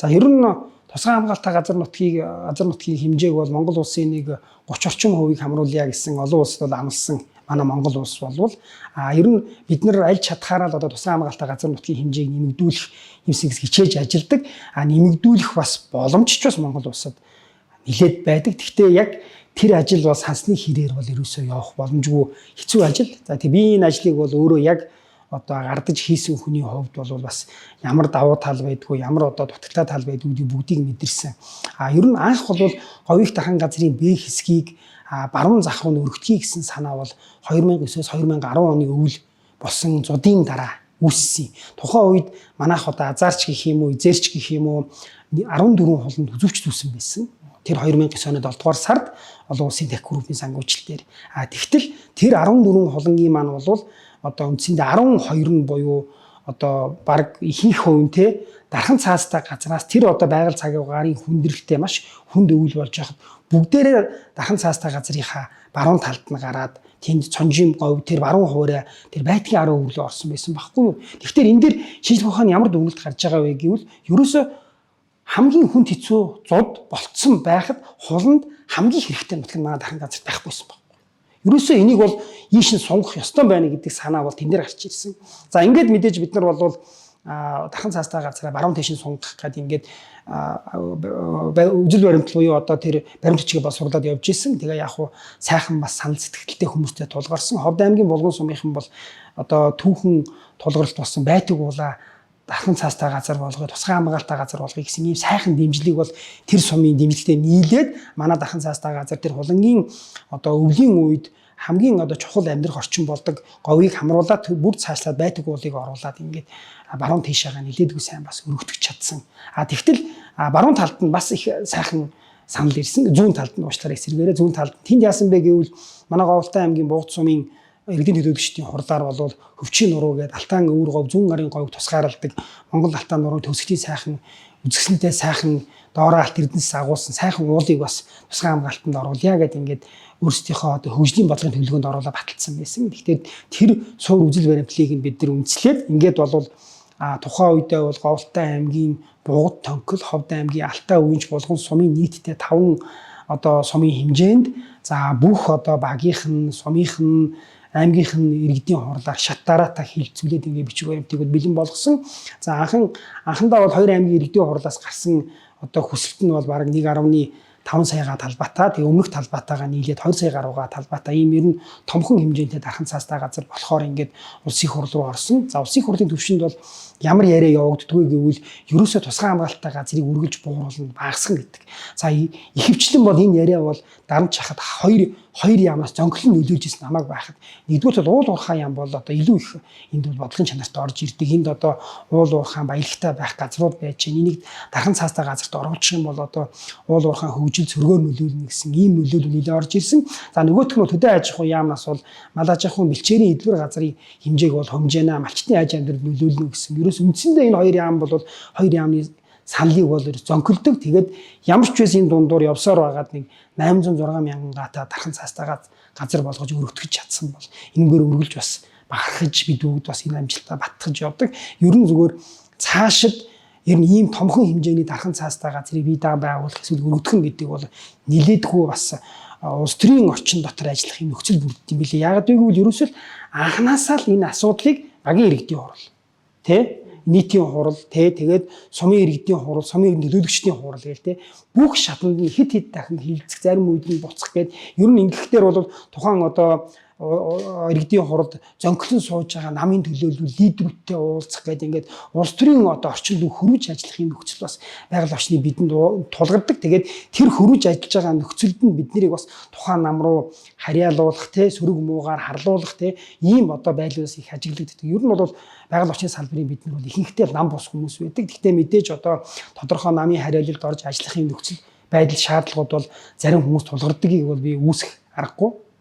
За, ер нь тусгай хамгаалалттай газар нутгийн хэмжээг бол Монгол улсын нэг 30 орчим хувийг хамруулъя гэсэн олон улсад бол амласан. Манай Монгол улс болвол ер нь бид нар аль чадхаараа л одоо тусгай хамгаалалттай газар нутгийн хэмжээг нэмэгдүүлэх юмсыг хичээж ажилдаг. Нэмэгдүүлэх бас боломж ч бас Монгол улсад нэлээд байдаг. Гэхдээ яг тэр ажил бол сансны хэрээр бол ерөөсөө явах боломжгүй, хэцүү ажил. За, тэг би энэ ажлыг бол өөрөө яг одоо гардаж хийсэн хүний хувьд бол бас ямар давуу тал байдгүй, ямар одоо дутагтай тал байдгүй бүгдийг мэдэрсэн. Ер нь анх бол говийг дархан газрын Б хэсгийг баруун зах руу өргөдгийг гэсэн санаа бол 2009-өөс 2010 оны өвөл болсон зудын дараа үүссэн. Тухайн үед манайх одоо азарч гэх юм уу, эзэрч гэх юм уу, 14 хуланд үзүүч зүүсэн байсан. Тэр 2009 оны 7 дугаар сард олон улсын тех группийн сангуучлал дээр. Тэгтэл тэр 14 хулангийн маань бол одоо үндсэндээ 12 нь буюу одоо баг ихэнх хувь нь те дархан цаастай газраас, тэр одоо байгаль цагийн гарын хүндрэлтэй маш хүнд өвөл болж байхад бүгдээрээ дархан цаастай газрынхаа баруун талд нь гараад тэнд цонжийн говь, тэр баруун хуваарай, тэр байтгийн 10 өвлөө орсон байсан байхгүй юу. Тэгэхээр энэ дээр шинжлэх ухааны ямар дүгнэлт гарч байгаа вэ гэвэл ерөөсөө хамгийн хүнд хэцүү зуд болцсон байхад хуланд хамгийн хэрэгтэй нутаг нь манай дархан газарт байхгүйсэн баг. Ерөөсөө энийг бол ийш нь сунгах ёстой байна гэдэг санаа бол тэн дээр гарч ирсэн. За, ингээд мэдээж бид нар бол дархан цаастай газараа баруун тийш нь сунгах гэдэг ингээд үзэл баримтлал буюу одоо тэр баримт бичгээ боловсруулад явж исэн. Тэгээ яг хуу сайхан бас санал сэтгэлтэй хүмүүстэй тулгарсан. Ховд аймгийн Булган сумынхан бол одоо түүхэн тулгаралт болсон байтаг уулаа дархан цаастай газар болгоё, тусгай хамгаалалттай газар болгоё гэсэн ийм сайхан дэмжлэг бол тэр сумын дэмжлэгтэй нийлээд манай дархан цаастай газар, тэр хулангийн одоо өвлийн үед хамгийн одоо чухал амьдрах орчин болдог говийг хамруулаад, бүр цаашлаад байтаг уулыг оруулаад ингээд баруун тийшээгээ нилээдгүй сайн бас өргөтгөж чадсан. Тэгтэл баруун талд нь бас их сайхан санал ирсэн. Зүүн талд нь, уучлаарай, эсрэгээрээ зүүн талд. Тэнд яасан бэ гэвэл манай Говьлтай аймгийн Бугд сумын иргэдийн төлөөлөгчдийн хурлаар болвол Хөвчийн нуруу гэдэг Алтан өвөр говь, зүүн гарын говийг тусгаарладаг Монгол Алтан нурууны төгсгөлийн сайхан үзэсгэлэнтэй, сайхан доороо алт эрдэнэс агуулсан сайхан уулыг бас тусгай хамгаалтанд оруулъя гэдэг ингээд өөрсдийнхөө одоо хөгжлийн бодлогын төлөвлөгөөнд оруулаад баталсан байсан. Тэгэхээр тэр суур үзэл баримтлалыг нь бид нар үндэслээд ингээд болвол тухайн үедээ бол Говьлтай аймгийн Бугад Тонкол, Ховд аймгийн Алтай Өвөнч, Булган сумын нийтдээ 5 одоо сумын хэмжээнд, за, бүх одоо багийнх нь, сумынх нь, аймгийнх нь иргэдийн хурлаар шат дараатай хилцүүлээд ингээ бичиг баримтыг бол бэлэн болгосон. За, анхандаа бол хоёр аймгийн иргэдийн хурлаас гарсан одоо хүсэлт нь бол бараг 1.5 саяга талбайтай, тэгээ өмнөх талбайтайгаа нийлээд 20 сая гаруйгаа талбайтай ийм ер нь томхон хэмжээтэй дархан цаастай газар болохоор ингээд улсын хурл руу орсон. За, улсын хурлын түвшинд бол ямар яриа явагддгүй гэвэл ерөөсөө тусгай хамгаалалттай газрыг үргэлж бууруулна, багасгана гэдэг. За, ихэвчлэн бол энэ яриа бол дарамт шахад хоёр яамнаас зөнхлөн нөлөөлж ирсэн намайг байхад. Нэгдүгээр бол уул уурхай яам бол одоо илүү их энд бол бодлогын чанарт орж ирдэг. Энд одоо уул уурхай баялагтай байх газрууд байж байна. Энийг дархан цаастай газарт оруулчих юм бол одоо уул уурхай хөгжил сөргөөр нөлөөлнө гэсэн ийм нөлөөлөл нэлээ орж ирсэн. За, нөгөөх нь төдөө аж ахуй яамнаас бол мал аж ахуйн бэлчээрийн эдвэр газрын хэмжээг бол хэмжээнэ малчтын аж амьдрал нөлөөлнө гэсэн. Ерөөс үндсэндээ энэ хоёр яам бол хоёр яамны саналыг бол зөнхөлдөг. Тэгээд ямар ч байсан энэ дундуур явсаар байгаад нэг 806 мянган гата дархан цаастай газар болгож өргөтгөж чадсан бол энэгээр үргэлж бас бахархаж, бид бүгд бас энэ амжилтаа баттгаж явдаг. Ер нь зүгээр цаашид ер нь ийм томхон хэмжээний дархан цаастай газрыг бие даан байгуулах эсвэл өргөдөх нь гэдэг бол нилээдгүй бас улс төрийн орчин дотор ажиллах юм нөхцөл бүрддэг юм билээ. Яг гэвэл ерөөсөө л анханасаа л энэ асуудлыг багийн иргэдийн хурал, тэ, нийтийн хурал, тэ, тэгээд сумын иргэдийн хурал, сумын нөлөөлөгчдийн хурал гээл тэ бүх шатанд нь хэд хэд дахин хилцэх, зарим үед нь буцах гээд ер нь ингэхдээ бол тухайн одоо иргэдийн хуралд зөнхлөн сууж байгаа намын төлөөлөл лидерүүдтэй уулзах гэдэг ингээд улс төрийн одоо орчинд хөрвж ажиллах юм нөхцөл бас байгаль орчны бидэнд тулгардаг. Тэгээд тэр хөрвж ажиллаж байгаа нөхцөлд нь бид нарыг бас тухайн нам руу харьяалуулах, те, сөрөг муугаар харлуулах, те, ийм одоо байдлаас их ажиглагддаг. Ер нь бол байгаль орчны салбарын бид нар бол ихэнхдээ нам бус хүмүүс байдаг. Гэхдээ мэдээж одоо тодорхой намын харьяалалд орж ажиллах юм нөхцөл байдал шаардлагууд бол зарим хүмүүс тулгардгийг бол би үүсэх аргагүй.